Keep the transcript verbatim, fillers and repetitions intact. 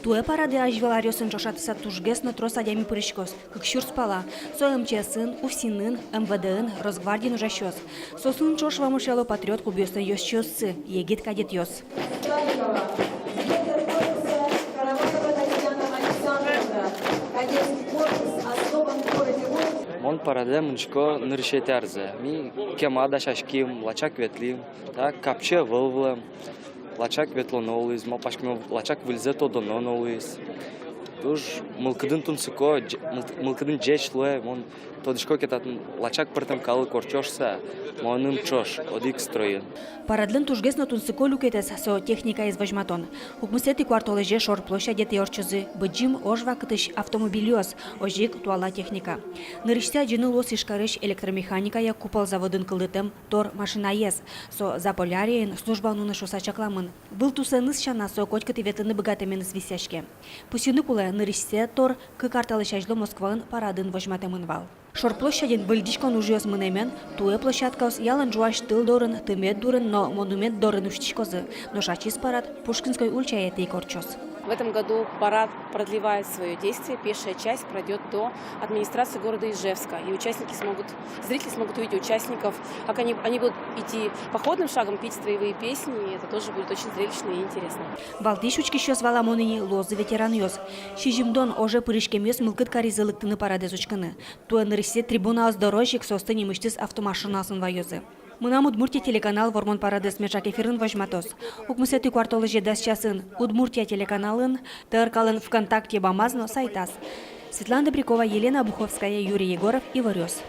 Туэ парадэ азьвыл аръёсын ӵошатыса тужгес но трос адями пыриськоз, кык сюрс пала. Со МЧС-ын, УФСИН-ын, МВД-ын, Росгвардиын ужасьёс. Соосын ӵош вамышъяло патриот клубъёслэн ёзчиоссы, егит кадетъёс. Мон парадэ мынӥсько нырысетӥ арзэ. Ми кема дасяським, лачак ветлӥм, та капчи ӧвӧл вылэм. Лачак ветлоно луиз, малпасько, лачак выльзэ тодоно но луиз. Туж мылкыдын тунсыко, ӟ-, мыл-, мылкыдын ӟеч луэ, мон тодӥсько ке, татын лачак пӧртэм калык ортчоз шуса, мыным ӵош, одӥг стройын. Парадлэн тужгес но тунсыко люкетэз — со техникаез возьматон. Укмысэтӥ куартолэзе шор площадетӥ ортчозы быдӟым ож вакытысь автомобильёс, озьы ик туала техника. Нырысьсэ адӟыны луоз Ижкарысь электромеханикая «Купол» заводын кылдытэм «Тор» машинаез. Со Заполярьеын службаын уно шуса чакламын. Вылтусэныз сяна, со котькытӥ ветлыны быгатэменыз висъяське. Пусйыны кулэ, нырысьсэ «Тор» кык ар талэсь азьло Москваын парадын возьматэмын вал. Шор площадьын выльдӥськон ужъёс мынэмен, туэ площадкаос ялан ӝуась тыл дорын, тымет дурын но монумент дорын усьтӥськозы. Нош ачиз парад Пушкинской ульчаетӥ ик ортчоз. В этом году парад продлевает своё действие. Пешая часть пройдёт до администрации города Ижевска, и участники смогут, зрители смогут увидеть участников, как они, они будут идти походным шагом, петь строевые песни, и это тоже будет очень зрелищно и интересно. Валтӥсь учкисьёс валамон ини луозы ветеранъёс. Сизьымдон оже пыриськемъёс мылкыд каризы лыктыны парадэз учкыны. Туэ нырысьсэ трибунаос дорозь ик соосты нимысьтыз автомашинаосын ваёзы. «Мынам Удмуртие» телеканал вормон парадэз меӵак эфирын возьматоз. Укмысэтӥ куартолэзе дас часын «Удмуртия» телеканалын, ТРК-лэн ВКонтакте бамаз но сайтаз. Светлана Добрякова, Елена Обуховская, Юрий Егоров, «Иворъёс».